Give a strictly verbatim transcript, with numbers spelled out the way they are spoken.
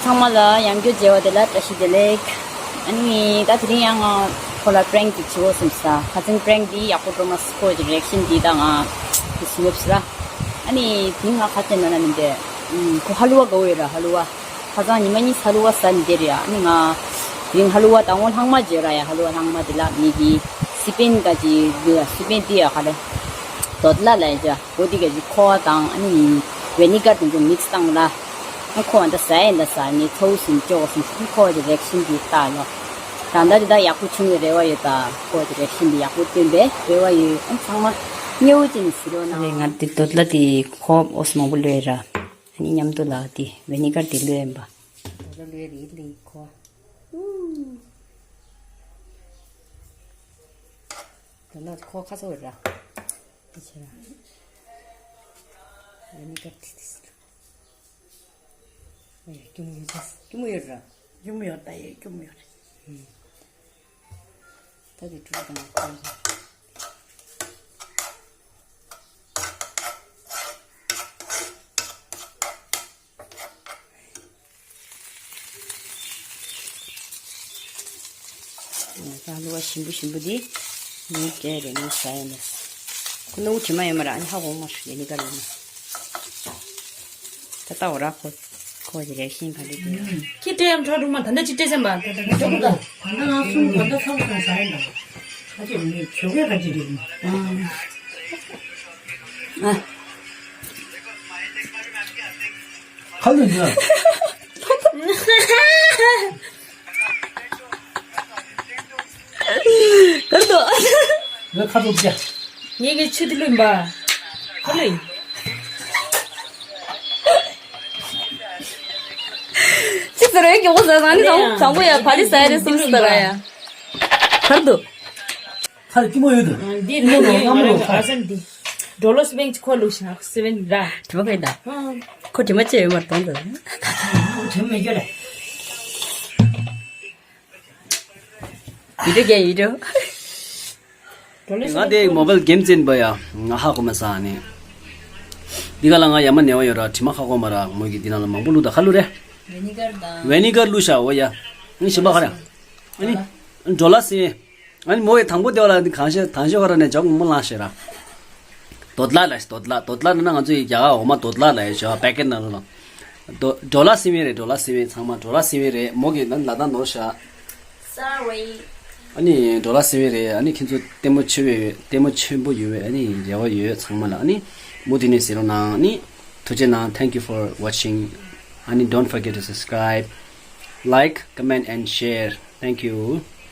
ཚང་མ་ལ་ཡང་བསྐྱར་མཇལ་བ་དེ་ལ་བཀྲ་ཤིས་བདེ་ལེགས། ཨ་ནི་ད་དེ་རིང་ཡང་ང་ཁོ་ལ་པྲེང་ཅིག་བྱེད་འོ་བསམ་ས། ཁ་སང་པྲེང་འདི་ཡག་པོ་འགྲོ་མ་སོང་། ཁོ་གི་རི་ཨེག་ཤན་འདི་ད་ང་དེ་སུ་ཡོད་ས། ཨ་ནི་དེ་ང་ཁ་ཅན་ན་ན་མི་འདི་ཁོ་ཧ་ལུ་བ་དགའ་བོ་ཡོད་ར། ཧ་ལུ་བ། ཁ་སང་ཉི་མ་གཉིས་ཧ་ལུ་བ་ཟ་ནི་དེ་རེད། ཨ་ནི་ང་དེ་རིང་ཧ་ལུ་བ་དང་པོ་ལྷག་མ་བརྗོད་ར་ཡ། ཧ་ལུ་བ་ལྷག་མ་དེ་ལ་མི་གི་སི་པན་ག་ཅི་ཡོད་ཡ། སི་པན་དེ་ཡ་ཁ་ལེ་དོད་ལ་ལ་ཡ་ཅ། འོ་དེ་ག་ཅི་ཁོ་བ་དང་ཨ་ནི་ཝེ་ནི་གར་དེ་ཚོ་མིག་སི་བཏང་ལ། ཨ་ཁོ་འདི་ཟ་ཡིན་ད་ཟ་ནི་ཚ་བོ་ཟིན་ཅོག་ཟིན་ཟིན། ཁོ་གི་རི་ཨེག་ཤན་འདི་ལྟ་ལོ། ད་ལྟ་འདི་ད་ཡག་པོ་བྱུང་བའི་རེ་བ་ཡོད། ད་ཁོ་གི་རི་ཨེག་ཤན་འདི་ཡག་པོ་སྟོན་པའི་རེ་བ་ཡོད། ཨ་ཚང་མ་མཉེས་པོ་ཅན་ཟི་རོ་ན། རེད། ང་འདི་དོད་ལ་དེ་ཁོ་འོ་ཙམ་མང་པོ་ལོས་ར། ཨ་ནི་མཉམ་དུ་ལ་དེ་ཝེ་ནི་གར་དེ་ལོས་ཡིན་པ། དོད་ལ་ལོས་རེད་ལེ་ཁོ། དོད་ལ་ཁོ་ཁ་ཚ་བོ་ར། དེ་ཆེ་ར། ཝེ་ནི་གར་དེ་དེ་ཟི་ར། ཨེ། སྐྱུར་མོ་ཡོད་ཚ། སྐྱུར་མོ་ཡོད་ར། སྐྱུར་མོ་ཡོད་ད་ཡེ། སྐྱུར་མོ་ཡོད་ར། ད་དེ་དྲུག་དང་སྐྱུར་མོ། ད་ལོ་བ་ཞིམ་པོ་ཞིམ་པོ་འདི་ངས་སྤྲད་རེད། ངས་ཟ་ཡ་ནས་ཁོ་ནུ་དྲི་མ་ཡོད་མ་ར། ཨ་ནི་ཧ་གོ་མ་ཧྲུ་ཡ་ནི་ག་རེད་ན། ད་ལྟ་འོ་ར་ཁོ། ཁོ་གི་རེག་ཤིན་ག་འདྲ་འདུག་ཁྱི་སྤྲད་ཡམ་ཁྲག་རུ་མ་ད་ལྟ་ཅི་སྤྲད་སེམས་པ། ད་ལྟ་ང་གསུམ་ད་ལྟ་ཚ་བོ་སོང་ཟ་ཡིན་ད། ཁ་ཅིག་མི་ཆོ་གས་ཁ་ཅིག་རེད། ཨ། ཁ་ལུ་ཡ། གར་དོ། ངས་ཁ་ཐུག་བྱ། ངས་ཀྱི་ཆུ་དེ་ལུས་པ། ཁ་ལུས། ཅི་ཟེར་ཡ་མགྱོགས་པོ་ཟ་ཟ་ནི་དང་དང་པོ་ཡ་བ་ལི་ཟ་ཡ་རེད་གསུངས་ཟེར་ཡ། གར་དོ། ཁ་ལུ་ཅི་མོ་ཡོད་དོ། འདི་ནི་ངས་ང་མོ་ཁ་སང་འདི། ཌོ་ལར་སི་བེང་ཁོ་ལུ་ཤ་སི་བེན་ར། དྲི་མ་ག་ཡིན་ད། ཁོ་དྲི་མ་ཅི་ཡོད་མར་གཏོང་དོ། དྲི་མ་མེད་རྒྱུ་རེད། ཡིད་འགྲོ་རྒྱ་ཡིད་འགྲོ། ང་དེ་མོ་བལ་གེམ་ཅན་པ་ཡ། ང་ཧ་གོ་མ་ས་ནི། འདི་ག་ལ་ང་ཡ་མ་ནེ་བ་ཡོད་ར། དྲི་མ་ཁ་གོ་མ་ར། མོ་གི་འདི་ནང་ལ་མང་པོ་ལུ་ད་ཁ་ལུ་རེ། ཝེ་ནི་གར་ལུ་ཤ་འོ་ཡ། ཨ་ནི་ཞིམ་པ་ཁ་ར། ཨ་ནི་ཌོ་ལར་སི་བེན། ཨ་ནི་མོ་ཡི་དང་པོ་དེ་བ་ལ་ནི་གང་ཤེས་དང་ཤེས་བ་ར་ནས་ཇག་མོ་ལང་ཤེས་ར། དོད་ལ་ལ་ཤི་དོད་ལ་དོད་ལ་ན་ང་ཚོ་ཡི་རྒྱ་གར་འོ་མ་དོད་ལ་ལ་ཡི་ཤ་པེ་ཀེ་ཊི་ནང་ལ། ཌོ་ཌོ་ལར་སི་བེན་རེད། ཌོ་ལར་སི་བེན་ཚང་མ་ཌོ་ལར་སི་བེན་རེད། མོ་གི་ནང་ལ་ད་ནོར་ཤ། སོ་རི། ཨ་ནི་ཌོ་ལར་སི་བེན་རེད། ཨ་ནི་ཁྱེད་ཚོ་ལྟད་མོ་ཆེ་བའི་ལྟད་མོ་ཆེན་པོ་ཡོད་པའི་ཨ་ནི་རེ་བ་ཡོད་ཚང་མ་ལ། ཨ་ནི་མུ་མཐུད་ནས་ཟེར་རོགས་གནང་། ཨ་ནི་ཐུགས་རྗེ་གནང་། Thank you for watching. ཨ་ནི་don't forget to subscribe, like, comment and share. Thank you.